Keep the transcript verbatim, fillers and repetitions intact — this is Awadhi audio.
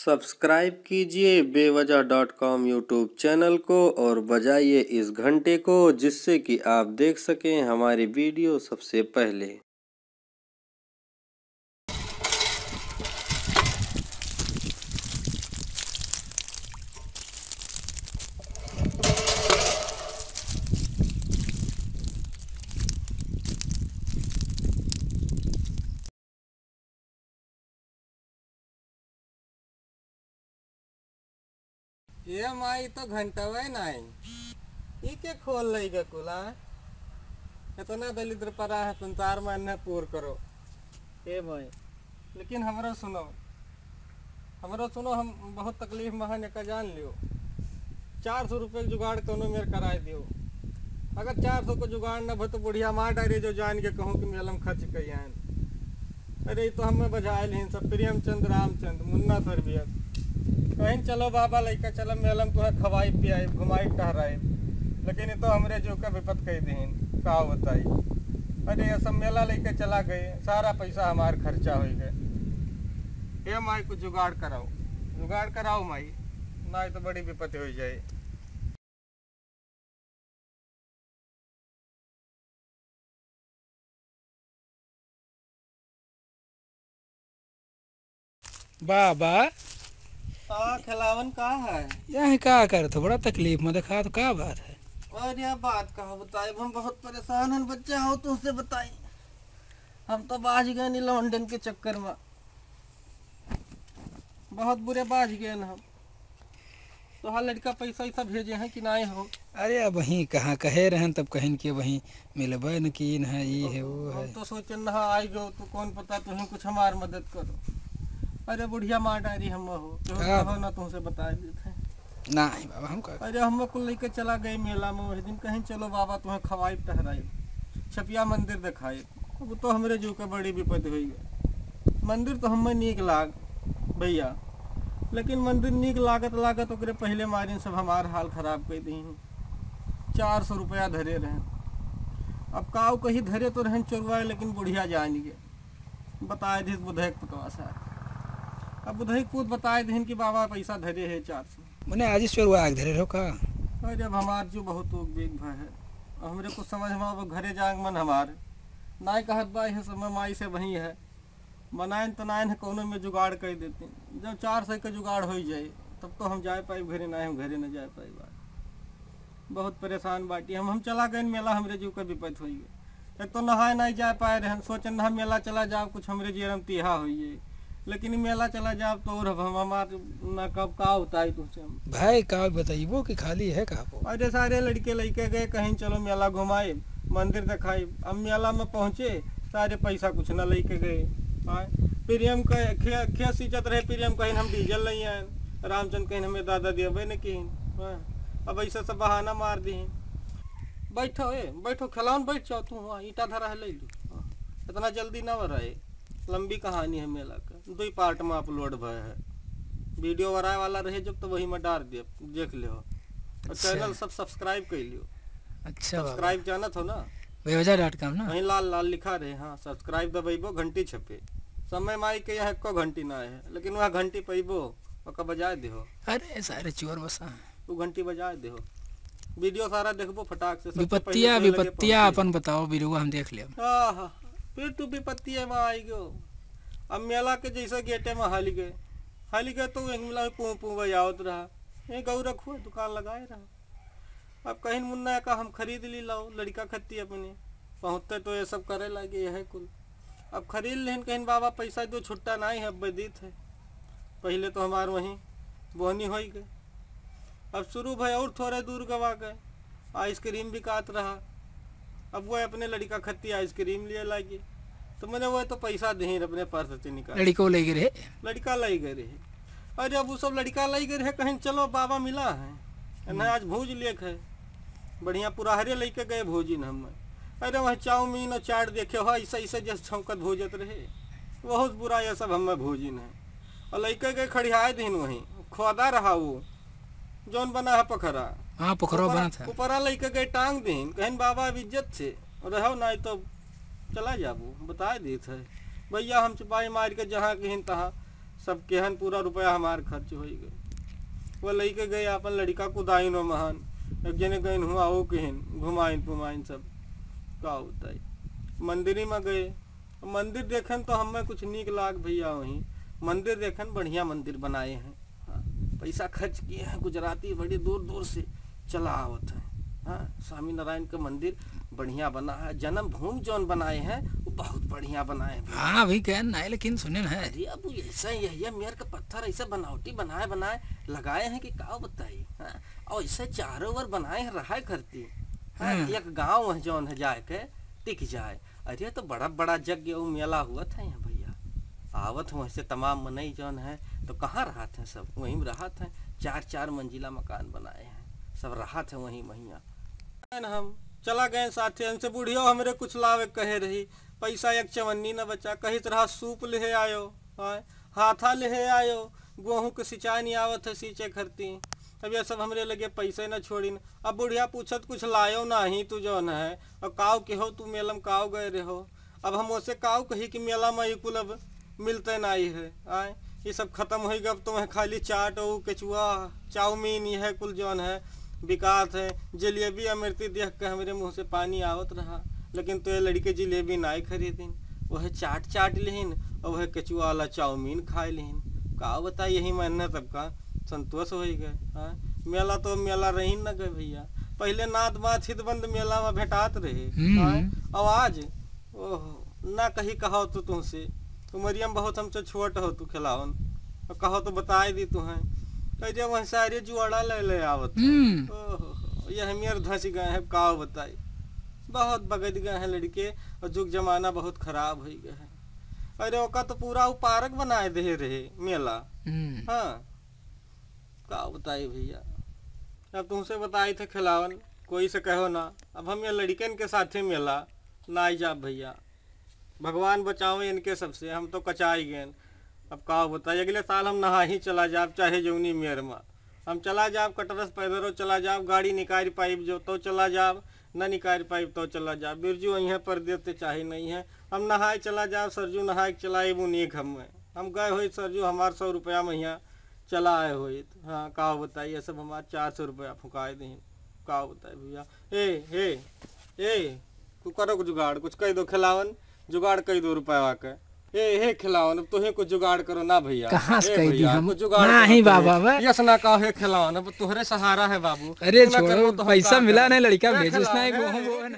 सब्सक्राइब कीजिए बेवजह डॉट कॉम यूट्यूब चैनल को और बजाइए इस घंटे को, जिससे कि आप देख सकें हमारी वीडियो सबसे पहले। ये माई तो घंटवे नाई। ई के खोल लई गे कुला? इतना दलिद्र परा है संसार में, इन्हें पूर करो। ए माई, लेकिन हमरो सुनो, हमरो सुनो, हम बहुत तकलीफ में हन, एका जान लियो। चार सौ रुपये के जुगाड़ कौनो मेर कराए दियो। अगर चार सौ को जुगाड़ न भो तो बुढ़िया मार डारे, जो जान के कहूँ कि मेलम खर्च कई आयन। अरे, ई तो हमें बजाए लेहिन सब, प्रेमचंद, रामचंद, मुन्ना सर भी अब। कहिन, "चलो बाबा, लइका चलो मेलम, तुहें खवाई पियाई, घुमाई टहराई।" लेकिन ई तो हमरे जो का विपत कई देहिन, का बताई। अरे, ये सब मेला लइके चला गए, सारा पैसा हमार खर्चा होई गए। ए माई, कुछ जुगाड़ कराओ, जुगाड़ कराओ माई, नाई तो बड़ी विपत्ति होई जाए। बाबा। आ, खिलावन का है? यह का करत हो? बड़ा तकलीफ में देखात हो, का बात है? अरे बात का बताई, हम बहुत परेशान हन बच्चा हो, तुमसे बताई। हम तो बाझ गए नी लौंडन के चक्कर में, बहुत बुरे बाझ गए न हम। तोहार लड़का पैसा वैसा भेजे हैं कि नाई हो? अरे, अबहीं कहाँ कहे रहन, तब कहिन कि अबहीं मिलबे न कीन है, ई है, वो हम है। तो सोचन रहा आई गो, तो कौन पता तुहीं कुछ हमार मदद करो। अरे, बुढ़िया मार डारी हम हो, केहू का? कहो ना तुमसे बताए देत है। नाहीं बाबा, हम का? अरे, हम कुल लइके चला गए मेला में, वही दिन कहिन, "चलो बाबा, तुहें खवाई टहराई, छपिया मंदिर देखाई।" अब तो हमरे जीव के बड़ी विपत्ति होई गई। मंदिर तो हमें नीक लाग भैया, लेकिन मंदिर नीक लागत लागत ओकरे पहले मारिन सब हमार हाल खराब कर दीन। चार सौ रुपया धरे रहे। अब काऊ कही धरे तो रहन चोरवाए, लेकिन बुढ़िया जान गए, बताए दिस बुधई के पुतवा सार। अब बुधई के पूत बताए दीन कि बाबा पैसा धरे है चार सौ। मने आज ही चोरवा आग धरे रहो का? अरे, अब हमार जो बहुत उगबेग भय है, अब हमरे कुछ समझ में अब घरे जांग मन हमार नाय कहत बा, यह समय माई से वही है, मनायन तनायन है, कौनो में जुगाड़ कर देते। जब चार सौ के जुगाड़ हो जाए, तब तो हम जाए पाए घरे, ना हम घरे न जाए पाए बा। बहुत परेशान बाटी हम, हम चला गए मेला, हमरे जीव का विपत होई गए। एक तो नहाए नहीं जा पाए रहन, सोचन हम मेला चला जाब, कुछ हमरे जीवन में तिहा होइए, लेकिन मेला चला जाब तो और अब हम हमार ना कब का होता है तुमसे हम। भाई का बताइबो कि खाली है कहाँ पो? अरे सारे लड़के लइके गए कहीं चलो मेला घुमाए, मंदिर दिखाए। अब मेला में पहुँचे, सारे पैसा कुछ ना लइके गए। आए, प्रियम कहे, खे-, खेत सींचत रहे, प्रियम कहीं हम डीजल नहीं आए, रामचंद कहीं हमें दादा देबे न कहीं। हाँ, अब ऐसा सब बहाना मार दी। बैठो ए, बैठो, खिलावन बैठ जाओ तू, वहाँ ईंटा धरा है, ले लो। हाँ, इतना जल्दी ना रहे, लंबी कहानी है मेला का, दो ही पार्ट में अपलोड भय है। वीडियो वराए वाला रहे जब, तो वही में डाल दिया, देख लियो। और अच्छा। चैनल सब सब्सक्राइब कर लियो। अच्छा बाबा। सब्सक्राइब जानत हो ना? बेवजह डॉट कॉम ना? वहीं लाल लाल लिखा रहे, हाँ, सब्सक्राइब दबैबो, घंटी छपे। समय माई के यहाँ एको घंटी ना है, लेकिन वहाँ घंटी पैबो, ओका बजाए देहो। अरे सारे चोर बसा। तू घंटी बजाए देहो। वीडियो सारा देखबो फटाक से, सबसे पहले विपत्तिया, तोरे लगे विपत्तिया पहुँचे। अपन बताओ, बिरुआ हम देख लेब। आहा, फिर तू विपत्तिया में आई गयो। अब मेला के जैसे गेटे में हाली गए, हाली गए तो एक मिला पू पू बजावत रहा। ये गौरख हुए दुकान लगाए रहा। अब कहिन मुन्ना का हम खरीद ली लाओ लड़का खत्ती अपने। पहुँचते तो ये सब करे लागे, यह कुल। अब खरीद लेन, कहिन बाबा पैसा दो, छुट्टा नाई है, अब दीत है। पहले तो हमार वहीं बोहनी होई गए। अब शुरू भय और थोड़े दूर गवा गए, आइसक्रीम बिकात रहा। अब वो अपने लड़का खत्ती आइसक्रीम लिए लागे, तो मैंने वो तो पैसा दे अपने पर्स से निकाल। लड़को ले गए रहे? लड़का ले गए रहे। अरे अब वो सब लड़का ले गए रहे, कहिन चलो बाबा मिला है, हम्म। ना आज भूज लेख है, बढ़िया पुराहरे लेके गए भोजिन हम। अरे वह चाउमीन और चाट देखे हो, ऐसा ऐसा जस छौंकत भोजत रहे, बहुत बुरा यह सब हमें भोजिन है। और लेके गए खड़ियाए दिन वहीं, खोदा रहा वो, जौन बना है पोखरा। हाँ, पोखरा ऊपरा, बना था। ऊपरा लेके गए टांग दिन, कहिन बाबा अब इज्जत से रहो, नहीं तो चला जाबो, बताए देत है। भैया हम चुपाई मार के जहाँ कहिन तहाँ सब केहन पूरा रुपया हमार खर्च होई गए। वो लइके गए आपन लड़िका कुदाइन ओ महान, एक जने गइन हुआ ओ कहिन घुमाइन पुमाइन सब। का बताई, मंदिरी में गए, मंदिर देखन तो हमें कुछ नीक लाग भैया, वहीं मंदिर देखन बढ़िया मंदिर बनाए हैं। हाँ, पैसा खर्च किए हैं, गुजराती बड़ी दूर दूर से चला आवत है। हाँ, स्वामी नारायण का मंदिर बढ़िया बना है, जन्मभूमि जौन बनाए हैं वो बहुत बढ़िया बनाए हैं भैया। हाँ, अभी कहन ना है, लेकिन सुने ना है। अरे अब ऐसा यह, यह मेर का पत्थर ऐसे बनावटी बनाए बनाए लगाए हैं कि का बताई। हाँ, और ऐसे चारों ओर बनाए हैं रहाय करती। हाँ, हाँ। एक गाँव है जौन है जाए के टिक जाए। अरे तो बड़ा बड़ा यज्ञ और मेला हुआ था यहाँ भैया, आवत हैं वैसे तमाम मनई जौन है, तो कहाँ रहत हैं सब, वहीं में रहत हैं, चार चार मंजिला मकान बनाए हैं, सब रहत हैं वहीं महिया। हम चला गए साथे, इनसे बुढ़ियो हमरे कुछ लावे कहे रही, पैसा एक चवन्नी न बचा, कहित रहा सूप लिहे आयो, हाँ, हाथा लिहे आयो, गोहूँ के सिंचाई नहीं आवत है सींचे खरती। अब ये सब हमरे लगे पैसे न छोड़िन। अब बुढ़िया पूछत कुछ लायो नाही तू जौन है, और काव के हो तू मेलम काव गए रहो। अब हम ओसे काव कही कि मेला में ई कुल अब मिलते नाही है। आए, ये सब खत्म होई गब तो वह खाली चाट और केचुआ, चाउमीन, यह कुल जौन है बिकात है। जलेबी अमृति देख के हमरे मुँह से पानी आवत रहा, लेकिन तो ये लड़के जलेबी नाई खरीदिन, वह चाट चाट लिहिन और वह केचुआ वाला चाउमीन खाए लिहिन। का बताई, यही महीने सबका संतोष होई गए। हाँ, मेला तो मेला रही न गए भैया, पहले नात बात हित बंद मेला में भेटात रहे। हम्म। हाँ, और आज ओह, ना कही कहो तो तुमसे, उमरिया में बहुत हमसे छोट हो तू खिलावन, और कहो तो बताए दी तुहें, कह दे वह सारे जुआड़ा ले ले आवत है। हम्म। ओह, ये हमियर धंस गए हैं, का बताई, बहुत बगद गए हैं लड़के, और जुग जमाना बहुत खराब हो गए हैं। अरे ओका तो पूरा उ पार्क बनाए दे रहे मेला। हम्म। हाँ, का बताई भैया, अब तुमसे बताई थे खिलावन, कोई से कहो ना, अब हम ये लड़कन के साथे मेला ना आई जाब भैया, भगवान बचावे इनके सबसे, हम तो कचाई गए। अब का बताई, अगले साल हम नहा ही चला जाब, चाहे जौनी मेर मा हम चला जाब, कटरस पैदरो चला जाब, गाड़ी निकाल पाइब जो तो चला जाब, न निकाल पाइब तो चला जाब। बिरजू अइहें परदेस ते चाहे नहीं है, हम नहाए चला जाब, सरजू नहाए के चला आइब उन्हीं घर में। हम गए होइत सरजू हमार सौ रुपया महिया चला आए होइत। हाँ, का बताई, ये सब हमार चार सौ रुपया फुकाए दही। का बताई भैया, ए, ए, ए, तू करो कुछ जुगाड़, कुछ कह दो खिलावन, जुगाड़ कह दो रुपया के। ए, हे खिलावन, अब तुहे कुछ जुगाड़ करो ना भैया। कहाँ से ए कह दी भैया, हम? कुछ जुगाड़ ना करो ही तुहे। बाबा, बा। यस ना का हे खिलावन, अब तोहरे सहारा है बाबू। अरे तू ना छोड़ो, करबो तो हम पैसा का मिला करब? नहीं, लड़का ए भेजिस ना, खिलावन, एगो हम ए, वो ए, है ना।